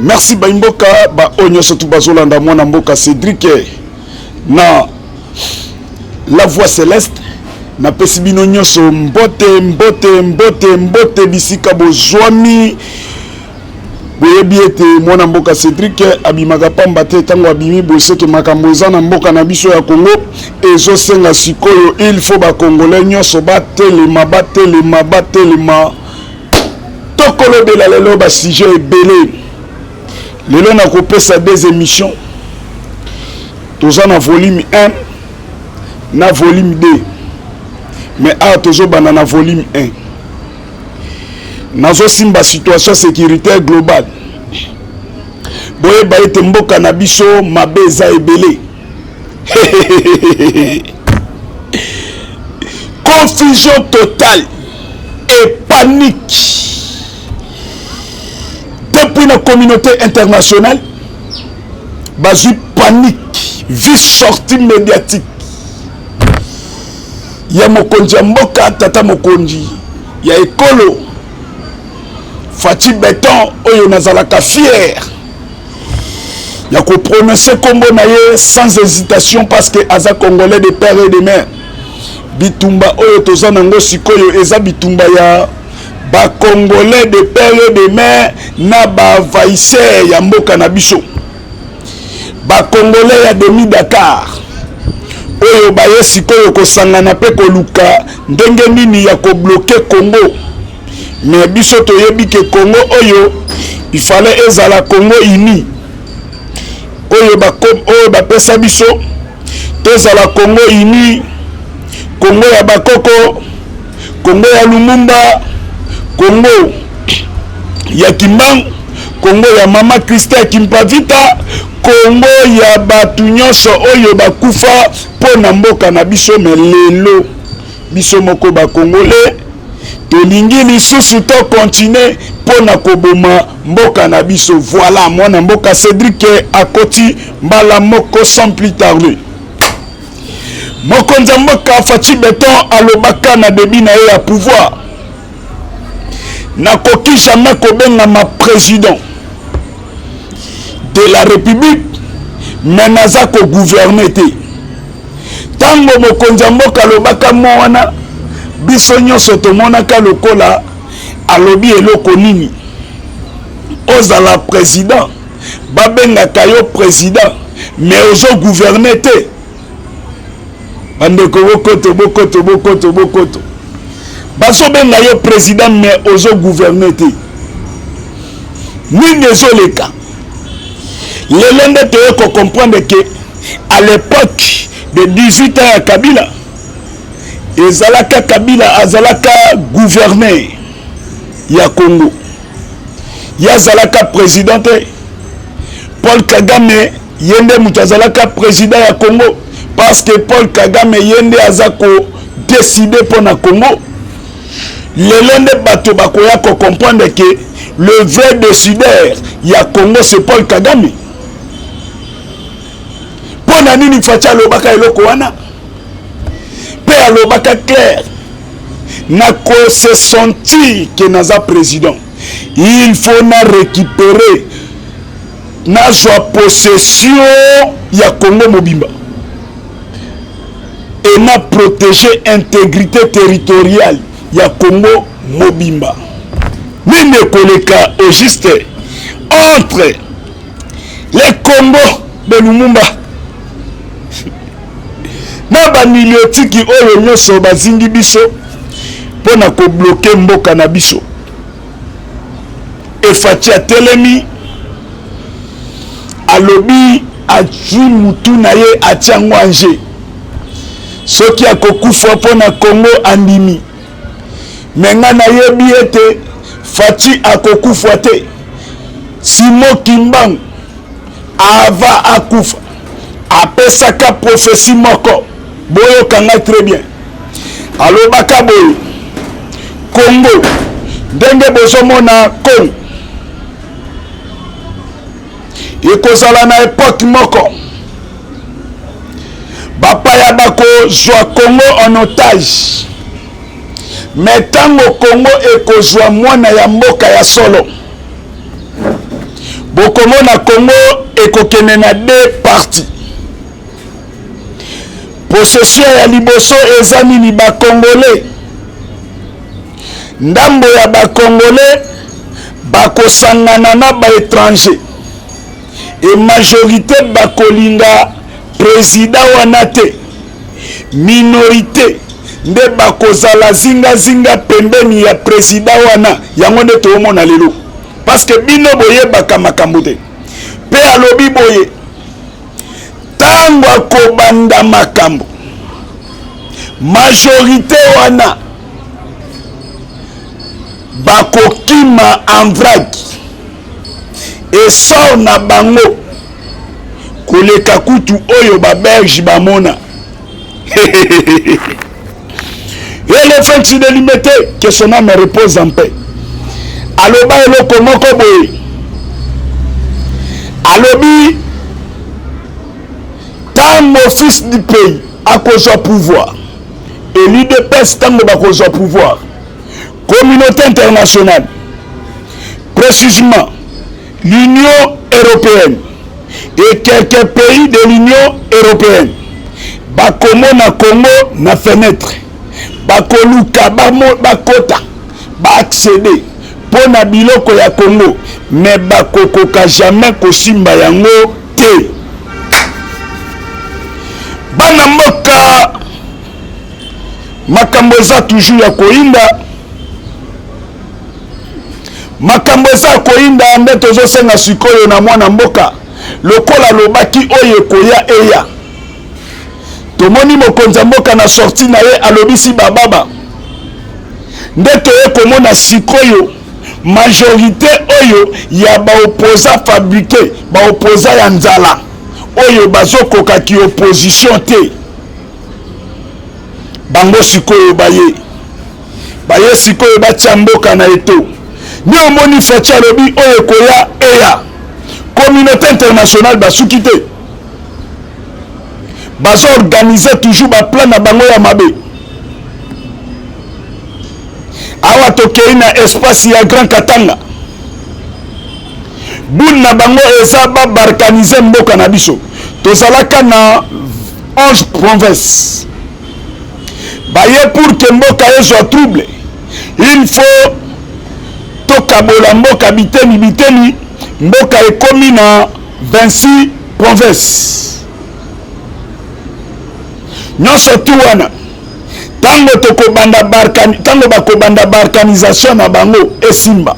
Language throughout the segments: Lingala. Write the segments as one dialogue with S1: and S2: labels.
S1: Merci baimboka ba oyo nyonso tu bazolanda mwana mboka Cédric na La Voix Céleste. Napesi bino nyonso mbote mbote mbote mbote bisika bozwami. Boyebi ete mwana mboka Cédric abimaka pamba te. Ntango abimi boye, makambo eza na mboka na biso ya Congo ezosenga sikoyo il faut bacongolais nyonso batelema, batelema, batelema. Tokolobela lelo basujet ebele. Lelo nakopesa des émissions, toza na volume 1 na volume 2, mais awa tozobanda na volume 1. Nazosimba situation sécuritaire globale. Boyeba ete mboka na biso mabe eza ebele, confusion totale et panique depuis la communauté internationale. Bazwi panique vu sortie médiatique ya mokonzi ya mboka, tata mokonzi ya ekolo Fatshi Béton, oyo nazalaka fier ya koprononcer nkombo na ye sans hésitation parce que aza Congolais de père et de mère. Bitumba oyo toza nango sikoyo eza bitumba ya Bacongolais de père et de mère na baenvahisseur ya mboka na biso, Bacongolais ya demi Dakar oyo baye sikoyo kosangana mpe koluka ndenge nini ya kobloquer Congo. Mais biso toyebi ke Congo oyo ifale ezala Congo uni oyo oyo bapesa biso, tozala Congo uni, Congo ya bakoko, Congo ya Lumumba, Congo ya Kimbangu, Congo ya mama Christin Kimpavita, Congo ya bato nyonso oyo bakufa mpo na mboka na biso. Mais lelo biso moko Bacongolais tolingi lisusu tocontinuer mpo na koboma mboka na biso. Voilà, mwana mboka Cédrik akoti mbala moko sans plus tarder. Mokonzi ya mboka Fatshi Béton alobaka na début na ye ya pouvoir: nakoki jamais kobengama président de la République, mais naza kogouverner te. Ntango mokonzi ya mboka alobaka mo wana, biso nyonso tomonaka lokola alobi eloko nini. Ozala président, babengaka yo président, mais ozogouverner te. Bandeko, bokoto, bokoto, bokoto, bokoto. Bazobenga yo président, mais ozogouverner te. Nini ezoleka lelo? Nde toye kocomprendre ke à l'époque de 18 ans ya Kabila, ezalaka Kabila azalaka gouverneur ya Congo, ye azalaka président te. Paul Kagame ye nde moto azalaka président ya Congo, parce que Paul Kagame ye nde aza kodécider mpo na Congo. Lelo nde bato bakoya kocomprendre ke le vrai décideur ya Congo, c'est Paul Kagame. Mpo na nini Fatshi alobaka eloko wana? Mpe alobaka clair: nakose sentir ke naza président, il faut na récupérer, nazwa possession ya Congo mobimba et na protéger intégrité territoriale ya Congo mobimba. Nini ekoleka au juste entre le Congo de Lumumba na banilotiques oyo nyonso bazingi biso mpo na kobloquer mboka na biso? Fatshi atelemi, alobi, azwi mutu na ye, atia yango ange. Soki akokufa mpo na Congo, andimi. Mais nga nayebi ete Fatshi akokufa te. Simon Kimbangu ava akufa apesaka prophétie moko, boyoka ngai très bien. Alobaka boye: Congo, ndenge bozomona Congo, ekozala na époque moko bapaya bakozwa Congo en otage. Mais ntango Congo ekozwa mwana ya mboka ya solo, bokomona. Tokomona Congo ekokende na deux parties. Possession ya liboso eza nini? Ba Congolais, ndambo ya ba Congolais bakosangana na ba étrangers et majorité bakolinga président wana te. Minorité nde bakozala zingazinga pembeni ya président wana. Yango nde toomona lelo, parce que bino boyebaka makambo te. Mpe alobi boye, ntango akobanda makambo, majorité wana bakokima en vrac, essor na bango koleka kutu oyo babelge bamona. Et le Félix de Limete, que son âme repose en paix, aloba eloko moko boye. Alobi ntango fils du pays akozwa pouvoir et l'UDPS, ntango bakozwa pouvoir, communauté internationale, précisément l'Union européenne et quelques pays de l'Union européenne, bakomona Congo na fenêtre, bakoluka bakota, baaccéder mpo na biloko ya Congo, mais bakokoka jamais kosimba yango te. Bana mboka, makambo eza toujours ya koyinda, makambo eza koyinda. Nde tozosenga sikoyo na mwana mboka, lokola alobaki oyo ekoya eya. Tomoni mokonzi ya mboka na sortie na ye alobisi bababa. Nde toye komona sikoyo majorité oyo ya baopposants fabriqués, baopposants ya nzala oyo bazokokaki opposition te. Bango sikoyo baye sikoyo batia mboka na eto. Nde omoni Fatshi alobi oyo ekoya eya. Communauté internationale basuki te, bazoorganiser toujours baplan na bango ya mabe. Awa tokei na espace ya Grand Katanga, but na bango eza babalkaniser mboka na biso. Tozalaka na 11 province. Baye pour que mboka ezwa trouble, il faut tokabola mboka biteni biteni. Mboka ekomi na 26 province nyonso tu wana. Ntango tokobanda ntango bakobanda balkanisation na bango esimba,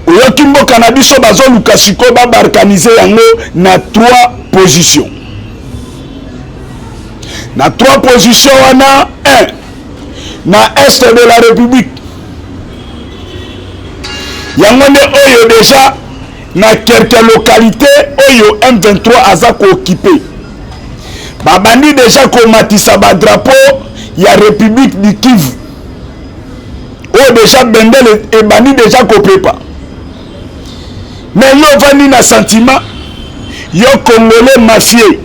S1: oyoki mboka na biso bazoluka sikoyo babalkaniser yango na trois positions. Na trois positions wana, 1 na est de la République, yango nde oyo déjà na quelques localités oyo M23 aza kooccuper, babandi déjà komatisa badrapeau ya République du Kivu, oyo déjà bendele ebandi déjà kopepa. Mais yo ovandi na sentiment, yo Congolais mafieux,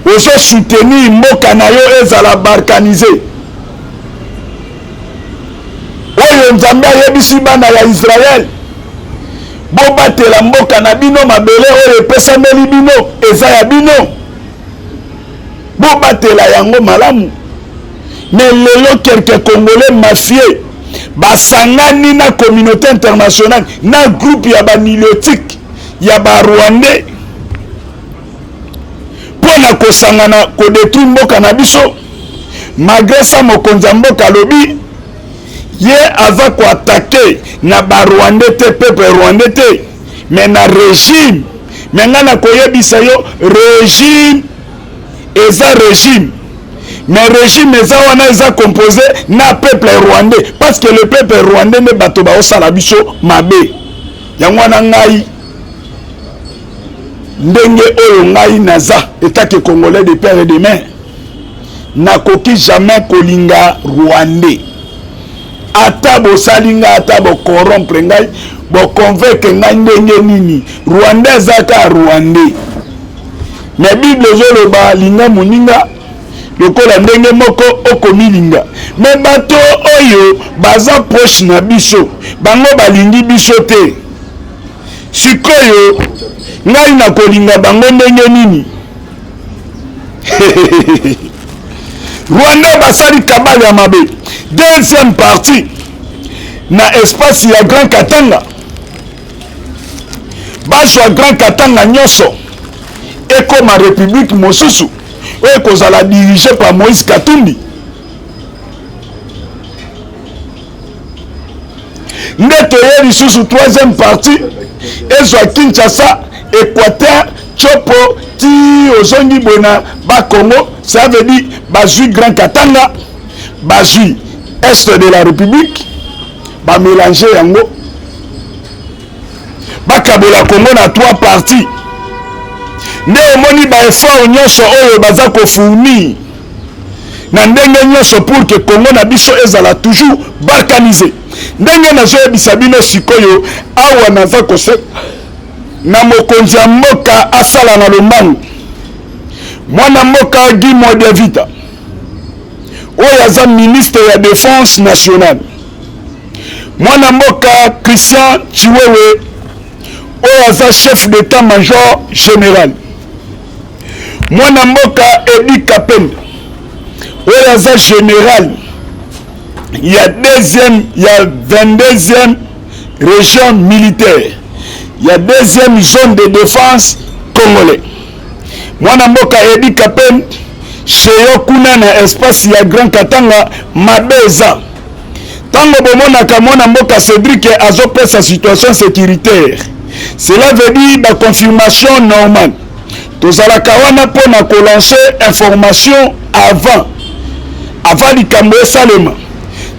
S1: ozosoutenir mboka na yo ezala balkanisé. Oyo Nzambe ayebisi bana ya Israele: bobatela mboka na bino, mabele oyo epesameli bino eza ya bino, bobatela yango malamu. Mais lelo quelques Congolais mafieux basangani na communauté internationale, na groupe ya banilotique ya Barwandais, mpo na kosangana kodétruire mboka na biso. Malgré ça, mokonzi ya mboka alobi ye aza koattaquer na Barwandais te, peuple rwandais te, mais na régime. Mais ngai na koyebisa yo, régime eza régime, mais régime eza wana eza composé na peuple rwandais, parce que le peuple rwandais nde bato baosala biso mabe. Yango wana ngai, ndenge oyo ngai naza etake Congolais de père et de mère, nakoki jamais kolinga Rwandais. Ata bosali ngai, ata bocorrompre ngai, boconvaincre ngai ndenge nini, Rwandais aza kaka Rwandais. Mais Bible ezoloba: linga moninga lokola ndenge moko okomilinga. Mais bato oyo baza proche na biso, bango balingi biso te. Sikoyo ngai nakolinga bango ndenge nini? Rwandais basali kabale ya mabe. Deuxième partie na espace ya Grand Katanga, bazwa Grand Katanga nyonso ekoma république mosusu oyo ekozala dirige par Moïse Katumbi. Nde toye lisusu troisième partie ezwa Kinshasa, Équateur, Tshopo ti ozongi boye na Bakongo. Ça veut dire bazwi Grand Katanga, bazwi Est de la République, bamélange yango, bakabola Congo na trois parties. Nde omoni ba effort nyonso oyo baza kofournir na ndenge nyonso pour que Congo na biso ezala toujours balkanisé. Ndenge nazoyebisa bino sikoyo awa, naza kose na mokonzi ya mboka asala na lombangu, mwana mboka Guy Mwadiavita oyo aza ministre ya défense nationale, mwana mboka Christian Tshiwewe oyo aza chef d'état major général, mwana mboka Edi Kapende oyo aza général ya deuxième ya 22e région militaire ya deuxième zone de défense congolais, mwana mboka Edi Kapende sheyo kuna na espace ya Grand Katanga. Mabe eza ntango bomonaka mwana mboka Cédric azopesa situation sécuritaire, cela veut dire baconfirmation normale. Tozalaka wana mpona kolancer information avant likambo esalema.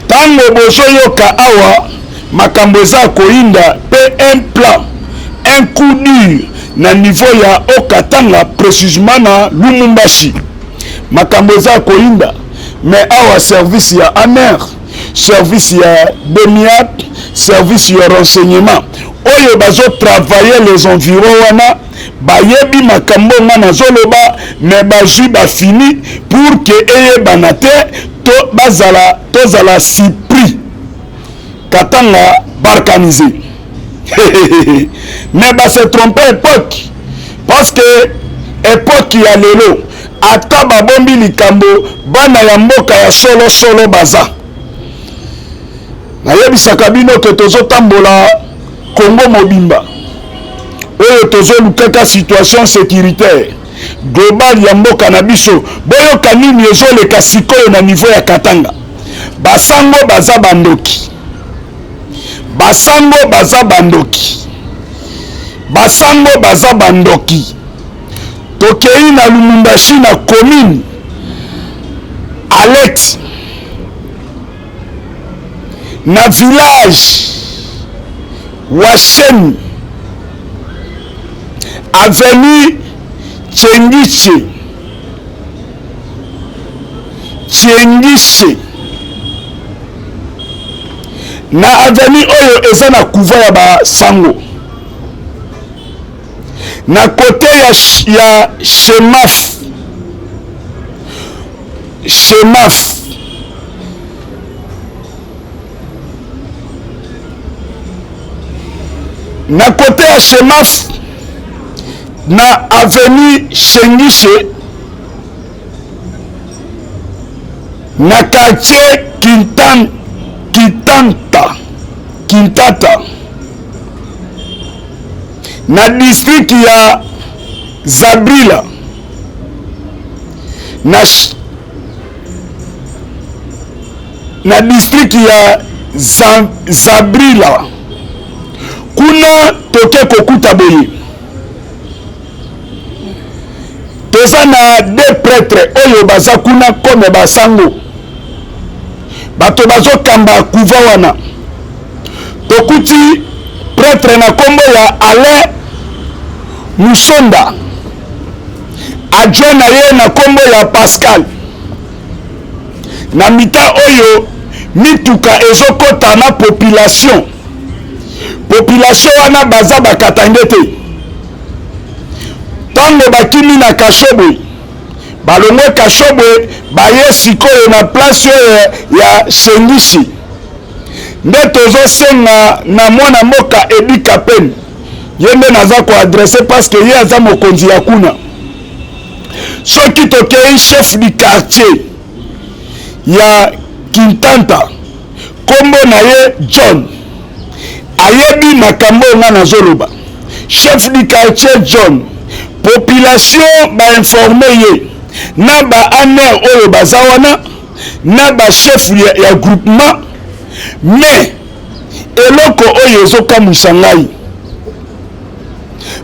S1: Ntango bozoyoka awa makambo eza koyinda mpe un plan, un coup dur na niveau ya Okatanga, précisément na Lumumbashi, makambo eza koyinda. Mais awa service ya ANR, service ya DEMIAP, service ya renseignement oyo bazotravailler les environs wana bayebi makambo nga nazoloba, mais bazwi bafini pour que eyebana te, to bazala tozala surpris. Katanga balkanisé, mais base trompe époque, parce que époque ya lelo, ata babombi likambo, bana ya mboka ya solosolo baza. Nayebisaka bino ke tozotambola Kongo mobimba oyo, tozolukaka situation sécuritaire globale ya mboka na biso. Boyoka nini ezoleka sikoyo na niveau ya Katanga. Basango baza bandoki, basango baza bandoki, basango baza bandoki. Tokei na Lumumbashi, na commune Alex, na village Washeni, avenue Tchengiche, Tchengiche, na avenue oyo eza na couvent ya basango, na kote ya Chemaf, Chemaf. Na kote ya Chemaf, na avenue Shengishe, na quartier Kintan, Kitanta, Kintata, na district ya Zabrila, na district ya Zabrila. Kuna toke kokuta boye, toza na deux prêtres oyo baza kuna comme basango, bato bazokamba kuva wana. Tokuti prêtre na nkombo ya Alain Musonda, adjoint na ye na nkombo ya Pascal. Na mita oyo mituka ezokɔta na population, population wana baza bakatange te. Ntango bakimi na Kashobwe, balongwe Kashobwe, baye sikoyo na place oyo ya Sengisi. Nde tozosenga na mwana mboka Edi Kapend. Ye nde naza koadresse parce que ye aza mokonzi ya kuna. Soki tokei chef du quartier ya Kintanta, kombo na ye John, ayebi makambo oyo ngai nazoloba. Chef du quartier John, population bainforme ye na ba aner oyo baza wana na ba chef ya groupement. Mais eloko oyo ezokamwisa ngai,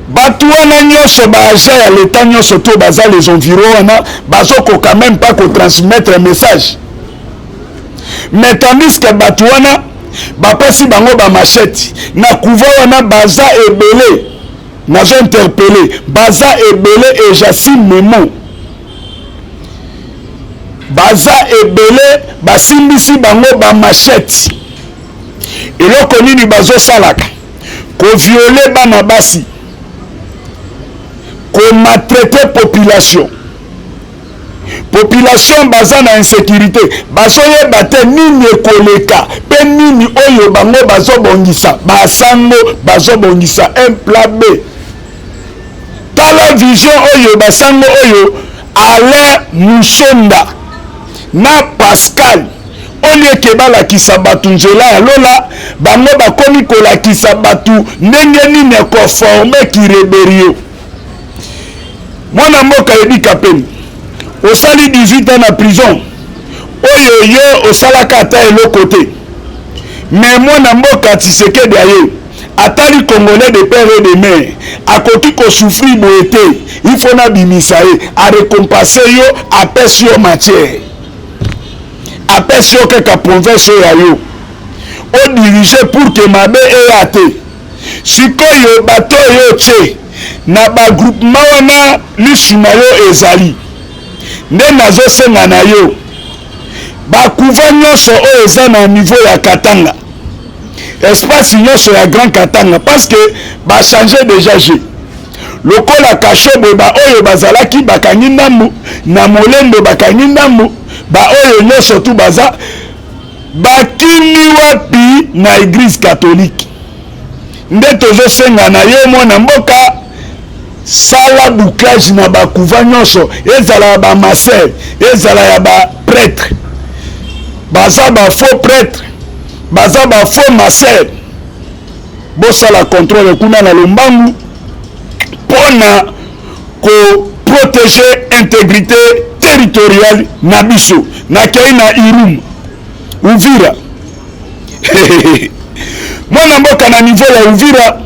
S1: bato wana nyonso, baagent ya leta nyonso to baza les environs wana, bazokoka même pas kotransmettre message. Mais tandis que bato wana bapesi bango bamachete na couvent wana, baza ebele. Nazo interpelle, baza ebele et j'assume mes mots. Baza ebele, basimbisi bango bamachete. Eloko nini bazosalaka? Kovioler bana basi, komaltraiter population. Population baza na insécurité, bazoyeba te nini ekoleka mpe nini oyo bango bazobongisa. Basango bazobongisa un plan B. Tala vision oyo basango oyo Alain Musonda na Pascal, olieke balakisa bato nzela ya lola, bango bakomi kolakisa bato ndenge nini ya koformer kirébellion. Mwana mboka Eddy Kapend, osali 18 ans na prison oyo yo osalaka ata eloko te. Mais mwana mboka Tshisekedi aye, atali Congolais de père et de mère akoki kosouffrir boye te, il faut nabimisa ye. Arécompense yo, apesi yo matière, apesi yo kaka province oyo ya yo odirige pour que mabe eya te. Sikoyo bato oyo otie na bagroupement wana, lisu na yo ezali nde nazosenga na yo, bacouvent nyonso oyo eza na niveau ya Katanga, espace nyonso ya Grand Katanga, parce que bachange déjà jeu. Lokola Kashobwe, baoyo bazalaki bakangi ndambu na Molembo, bakangi ndambu, baoyo nyonso tu baza bakimi wapi? Na Église catholique. Nde tozosenga na yo, mwana mboka, sala bouclage na bacouvent nyonso, ezala ya bamasœur, ezala ya baprêtre. Baza bafaux prêtre, baza bafaux masœur. Bosala contrôle kuna na lombangu mpona koprotéger intégrité territoriale na biso. Nakei na Irumu, Uvira. Mwana mboka, na niveau ya Uvira,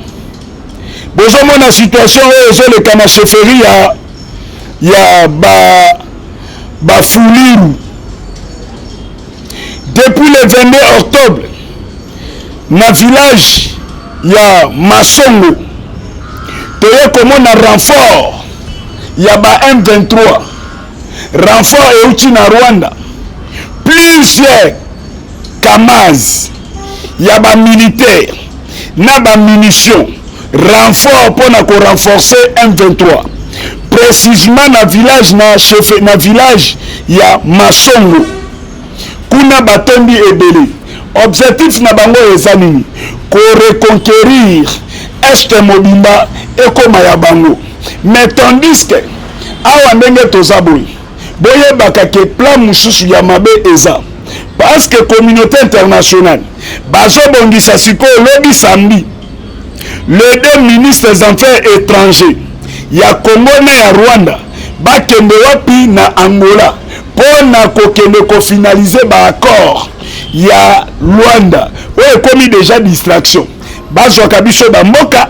S1: bozomona situation oyo ezoleka na chefferie ya Bafuliru depuis le 22 octobre na village ya Masongo. Toye komona renfort ya ba M23, renfort euti na Rwanda, plusieurs Kamaz ya bamilitaire na bamunition, renfort mpona korenforcer M23, précisément na village na chef, na village ya Masongo. Kuna batondi ebele. Objectif na bango eza nini? Koreconquérir Est mobimba, ekóma ya bango. Mais tandis que awa ndenge toza boye, boyebaka ke plan mosusu ya mabe eza, parce que communauté internationale bazobongisa sikoyo. Lobi samedi, les deux ministres des Affaires étrangers ya Congo na ya Rwanda bakende wapi? Na Angola, mpo na kokende kofinaliser baaccord ya Luanda oyo ekomi déjà distraction. Bazwaka biso bamboka,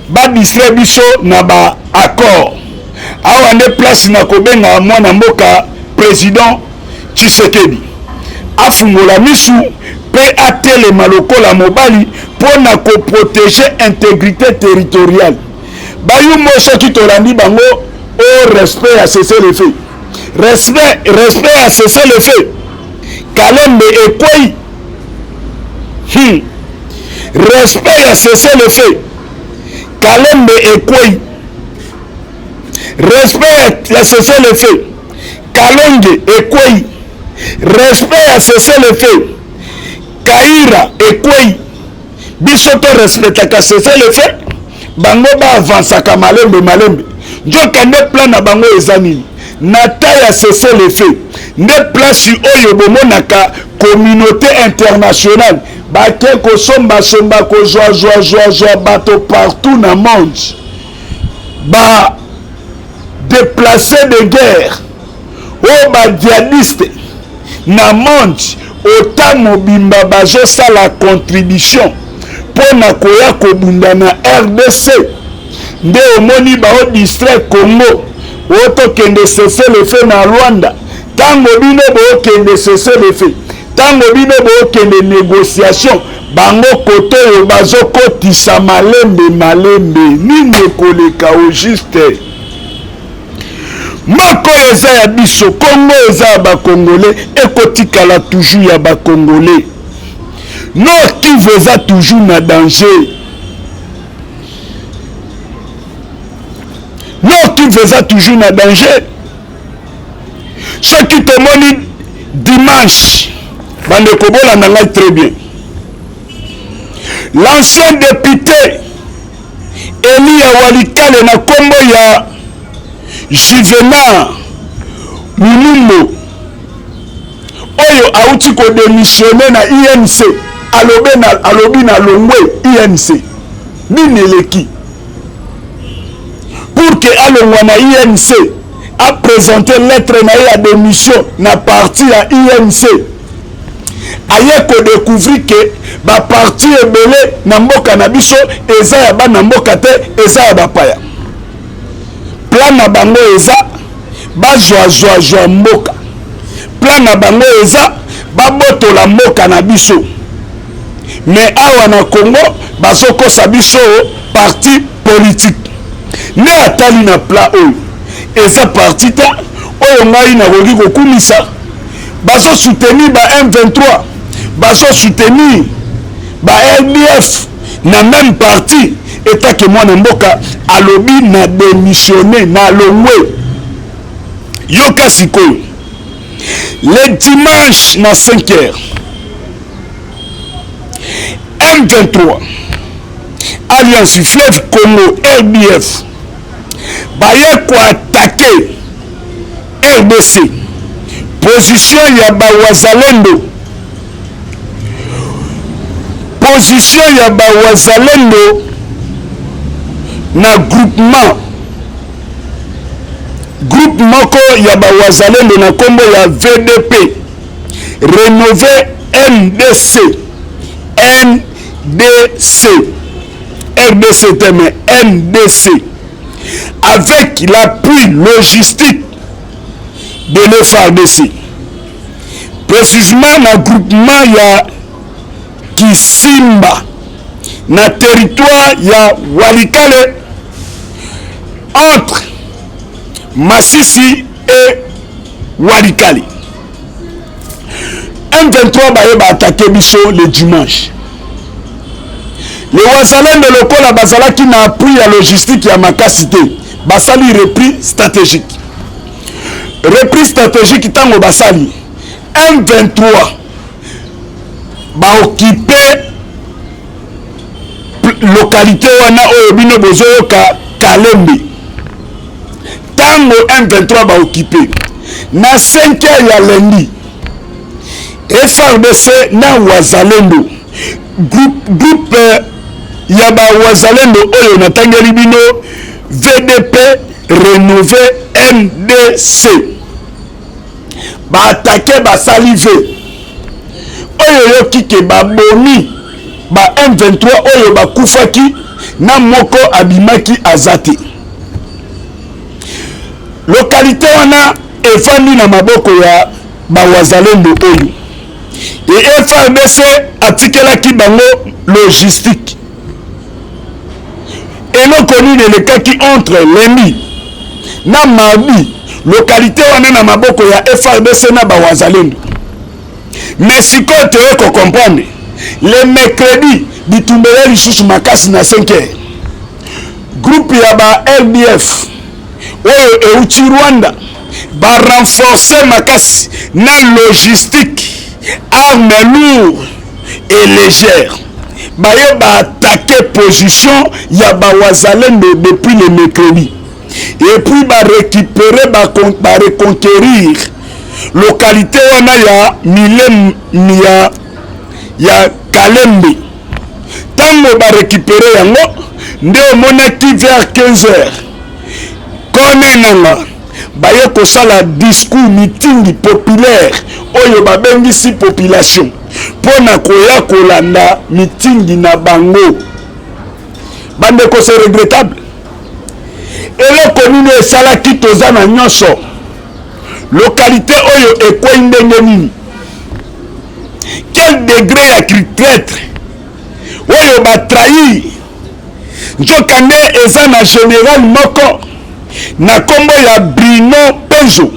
S1: badistraire biso na baaccord. Awa nde place na kobenga mwana mboka président Tshisekedi afungola misu mpe atelema lokola mobali mpo na koprotéger intégrité territoriale. Bayumbo, soki tolandi bango au respect ya cessez-le-feu, respect ya cessez-le-feu Kalembe ekwei. Respect ya cessez-le-feu Kalembe ekwei, respect ya cessez-le-feu Kalonge ekwei, respect ya cessez-le-feu Kaira ekwei. Biso torespectaka cessez-le-feu. Bango ba avansaka malembe malembe. Nzoka nde plan na bango eza nini? Na temps ya cessez le feu nde place oyo bomonaka communauté internationale bake kosomba somba, kozwa zwa zwa zwa bato partout na monde, ba déplacés de guerre oyo ba djihadiste na monde ota mobimba bazosala contribution mpo na koya kobunda na RDC. Nde omoni bao distraire Congo, oyo tokende cessez le feu na Rwanda. Ntango bino bookende cessez le feu, ntango bino bookende négociation, bango kote oyo bazokotisa malembe malembe. Nini ekoleka au juste? Moko eza ya biso, Congo eza ya bakongole, ekotikala toujours ya bakongole. Nord Kivu eza toujours na danger. Nord Kivu eza toujours na danger. Soki tomoni dimanche, bandeko bolanda ngai très bien, l'ancien député Elia Walikale na kombo ya Juvenal Mulumbo oyo auti kodemissione na UNC, alobi na longwe UNC. Nini eleki pour que alongwa na UNC, apresente lettre na ye ya démission na parti ya UNC? Aye kodécouvrir ke baparti ebele na mboka na biso eza ya bana mboka te, eza ya bapaya. Plan na bango eza bazwazwazwa mboka, plan na bango eza babotola mboka na biso. Me awa na Congo bazokosa biso parti politique. Nde atali na plan oyo eza parti te oyo ngai nakoki kokumisa. Bazosoutenir ba M23, bazosoutenir ba RDF na même parti. Etake mwana mboka alobi na démissionne, na longwe. Yoka sikoyo, le dimanche na 5 heures, M23, Alliance Fleuve Congo, RDF baye koattaquer RDC, position ya bawazalendo, position ya bawazalendo na groupement, groupe moko ya bawazalendo na nkombo ya VDP rénové NDC, NDC, RDC te mais NDC, avec l'appui logistique de l'FARDC, précisément na groupement ya Kisimba na territoire ya Walikale, entre Masisi et Walikale. M23 baye baattaquer biso le dimanche. Le wazalendo lokola bazalaki na appui ya logistique ya makasi te, basali repli stratégique. Repli stratégique ntango basali, M23 baokipe localité wana oyo bino bozoyoka Kalembe. Ntango M23 baokipe, na 5 heures ya lundi, FARDC na wazalendo, groupe ya bawazalendo oyo natangeli bino, VDP rénové NDC, baattaquer, basali v oyo oyoki ke babomi ba M23 oyo bakufaki na moko abimaki aza te. Localité wana efandi na maboko ya bawazalendo oyo e FARDC atikelaki bango logistique. Eloko nini elekaki entre lundi na mardi? Localité wana na maboko ya FARDC na bawazalendo. Mais sikoyo toye kocomprendre, le mercredi bitumba eya lisusu makasi na 5 heures. Groupe ya ba RDF oyo euti Rwanda, barenforce makasi na logistique, arme lourde et légère. Baye ba attaquer position ya ba wazalendo depuis le mercredi et puis ba récupérer, ba reconquérir localité wana ya Milem ya Kalembe. Ntango ba récupérer yango nde omonaki vers 15 heures Corneille Nangaa baye kosala discours, meeting populaire oyo babengisi population mpo na koya kolanda meeting na bango. Bandeko, c'est regrettable. Eloko nini esalaki? Toza na nyonso. Localité oyo ekwei ndenge nini? Quel degré ya traître oyo batrahir? Nzokande eza na général moko na nkombo ya Bruno Penzo,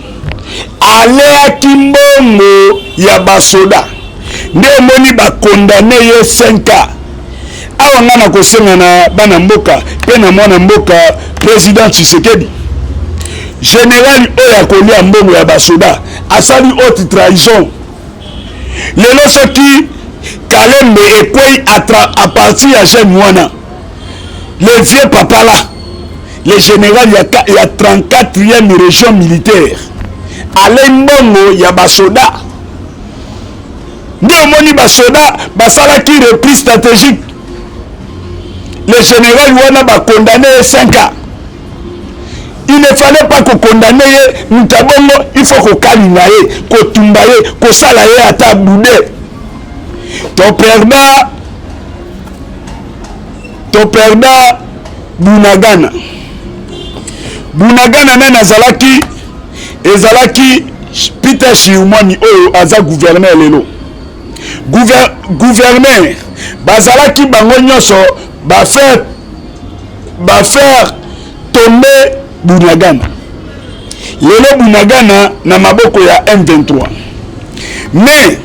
S1: aleaki mbongo ya basoda, nde omoni bacondamner ye 5 ans. Awa ngai na kosenga na bana mboka mpe na mwana mboka président Tshisekedi, général oyo akolia mbongo ya basoda asali haute trahison. Lelo soki Kalembe ekwei à partir ya jeune wana, le vieux papa là, le général ya 34e région militaire, alei mbongo ya basoda, nde omoni basoda basalaki repli stratégique. Le général wana bacondamner ye 5 ans. Il ne fallait pas kocondamner ye. Moto abongo, il faut kokalinga ye, kotumba ye, kosala ye ata bude. Toperda Bunagana. Bunagana nani azalaki? Ezalaki Peter Chirimwami oyo aza gouverneur lelo. Gouverneur bazalaki bango nyonso bafaire tomber Bunagana. Lelo Bunagana na maboko ya M23, mais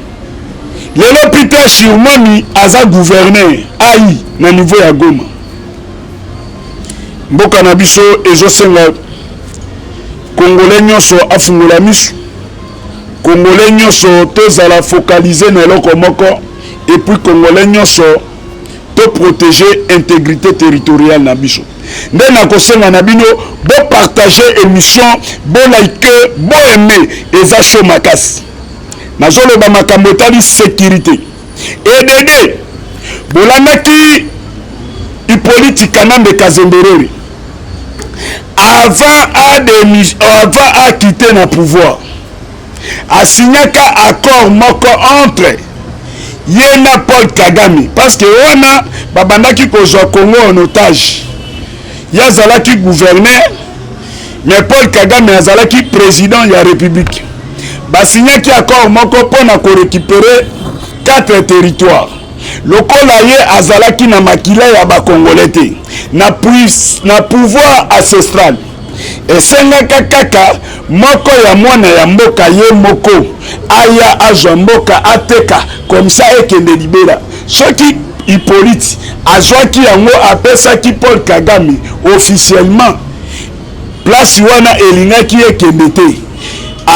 S1: lelo Peter Chirimwami aza gouverneur ai na niveau ya Goma. Mboka na biso ezosenga Congolais nyonso afungola miso, Congolais nyonso tozala focalisé na eloko moko, et puis Congolais nyonso toprotéger intégrité territoriale na biso. Nde nakosenga na bino bopartager émission, bolike, boaimer. Eza chaud makasi. Nazoloba makambo etali sécurité. Edd bolandaki Hippolyte Kanambe Kazemberere avant akite na pouvoir, asignaka accord moko entre ye na Paul Kagame, parce que wana babandaki kozwa Congo en otage. Ye azalaki gouverneur, mais Paul Kagame azalaki président ya république. Basignaki accord moko mpona korécupérer quatre territoires. Lokola ye azalaki na makila ya Bakongole te, na pouvoir ancestral esengaka kaka moko ya mwana ya mboka ye moko aya azwa mboka, ateka comme ça ekende libela. Soki Hippolyte azwaki yango, apesaki Paul Kagame officiellement, place wana elingaki ekende te.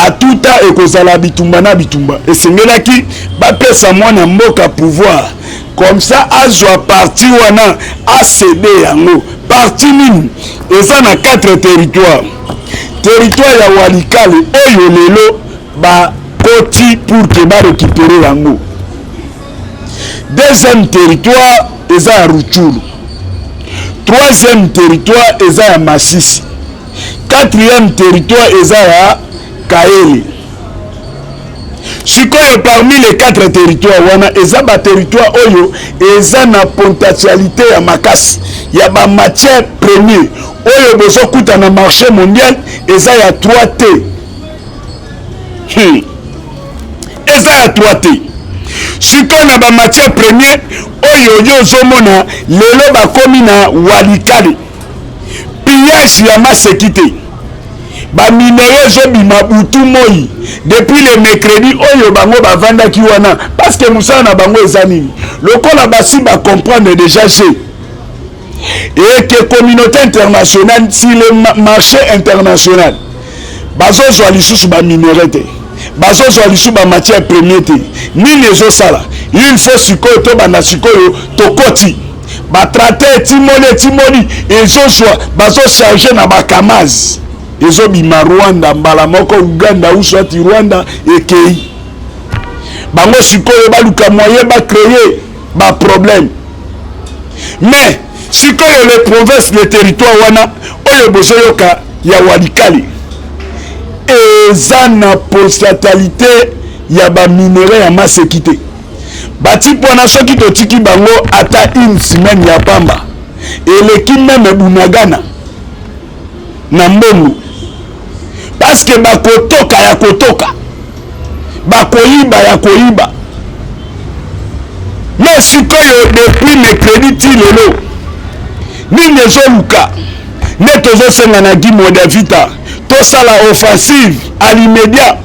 S1: Atuta ekozala bitumba na bitumba. Esengelaki bapesa mwana mboka pouvoir, comme ça azwa parti wana, acéder yango. Parti nini? Eza na 4 territoire. Territoire ya Walikale oyo lelo bakoti pour que barécupérer yango. Deuxième territoire eza ya Rutshuru. Troisième territoire eza ya Masisi. Quatrième territoire eza ya Kaele. Sikoyo, parmi les quatre territoires wana, eza baterritoire oyo eza na potentialité ya makasi ya bamatière première oyo bozokuta na marché mondial, eza ya 3 T. Eza ya 3 T. Sikoyo na bamatière première oyo yo ozomona lelo bakomi na Walikale, pillage ya maseki te. Baminerais ezobima butu moi depuis le mercredi oyo bango bavandaki wana, parce que mosala na bango eza nini? Lokola basi bacomprendre déjà g et que communauté internationale, sur le marché international, bazozwa lisusu baminerais te. Bazozwa lisusu ba matière premier te. Nini ezosala? Il faut sikoyo tobanda sikoyo tokoti ba tracteur etimoli etimoli ezozwa bazocharge na ba kamaz ezobima Rwanda mbala moko Uganda ou soit Rwanda ekei bango sikoyo baluka moyen ba créer ba problème mais sikoyo le province le territoire wana oyo bozoyoka ya walikale eza na potentialité ya ba minerais ya maseki te. Batipe wana soki totiki bango ata une semaine ya pamba eleki meme Bunagana na mbongo parce que bakotoka ya kotoka, bakoyiba ya koyiba. Mais sikoyo depuis mercredi ti lelo nini ezoluka nde tozosenga na Guy Mwadiavita tosala offensive à l'immédiat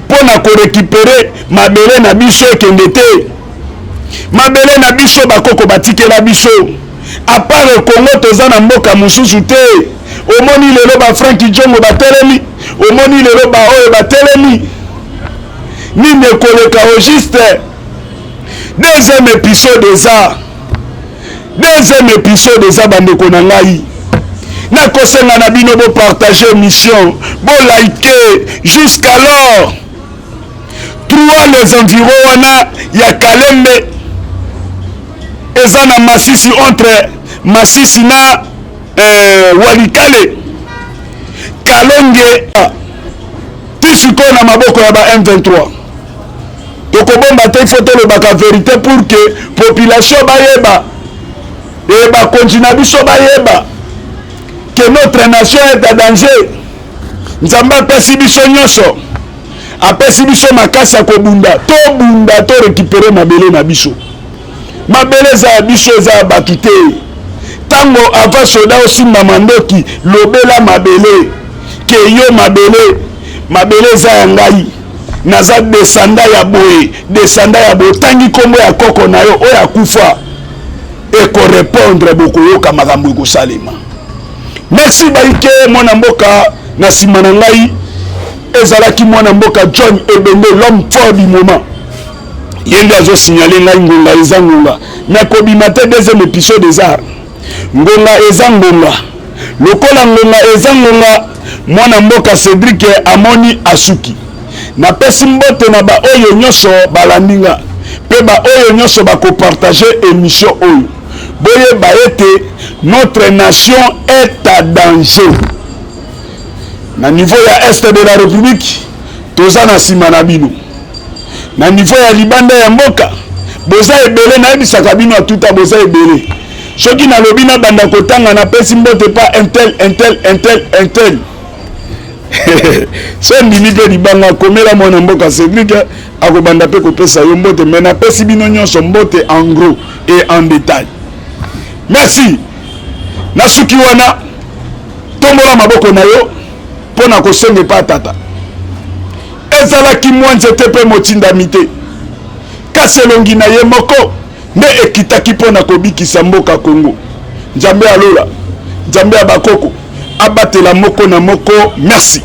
S1: mpo na korekipere mabele na biso ekende te. Mabele na biso bakoko batikela biso. Apart Congo toza na mboka mosusu te. Omoni lelo ba Frank Diongo batelemi, omoni lelo ba oyo batelemi. Nini ekoleka au juste? Deuxième épisode eza deuxième épisode eza bandeko na ngai nakosenga na bino bopartage émission bolike jusqu'alors trois les environs wana ya kalembe eza na masisi entre masisi na eh, walikale kalonge ti sikoyo na maboko ya ba M23 tokobomba te, il faut tolobaka verite pour que population bayeba e bakonzi na biso bayeba que notre nation est en danger. Nzambe apesi biso nyonso, apesi biso makasi ya kobunda, tobunda to récupérer mabele na biso. Mabele eza ya biso, eza ya bato te. Ntango avant soda osimba mandoki, lobela mabele ke yo mabele, mabele eza ya ngai, naza descendant ya boye, descendant ya boye, otangi nkombo ya koko na yo oyo akufa, ekorepondre, bokoyoka makambo ekosalema. Merci baike mwana mboka na nsima na ngai ezalaki mwana mboka John Ebende, l'homme fort du moment. Ye nde azosignale ngai ngonga eza ngonga, nakobima te. Deuxième épisode eza ngonga eza ngonga, lokola ngonga eza ngonga. Mwana mboka Cédric amoni asuki. Napesi mbote na baoyo nyonso balandi nga mpe baoyo nyonso bakopartage émission oyo. Boyeba ete notre nation est à danger na niveau ya est de la république. Toza na nsima na bino na niveau ya libanda ya mboka. Boza ebele, nayebisaka bino atuta, boza ebele. Soki nalobi nabanda kotanga, napesi mbote pa intel intel intel intel so ndimi mpe libanga komela mwana mboka Cédric akobanda mpe kopesa yo mbote. Me napesi bino nyonso mbote en gros et en détail. Merci, nasuki wana. Tombola maboko na yo mpo na kosenga epa tata. Ezalaki mwa nzete mpe motindami te, kasi elongi na ye moko nde ekitaki mpo na kobikisa mboka Kongo. Nzambe ya lola, Nzambe ya bakoko abatela moko na moko. Merci.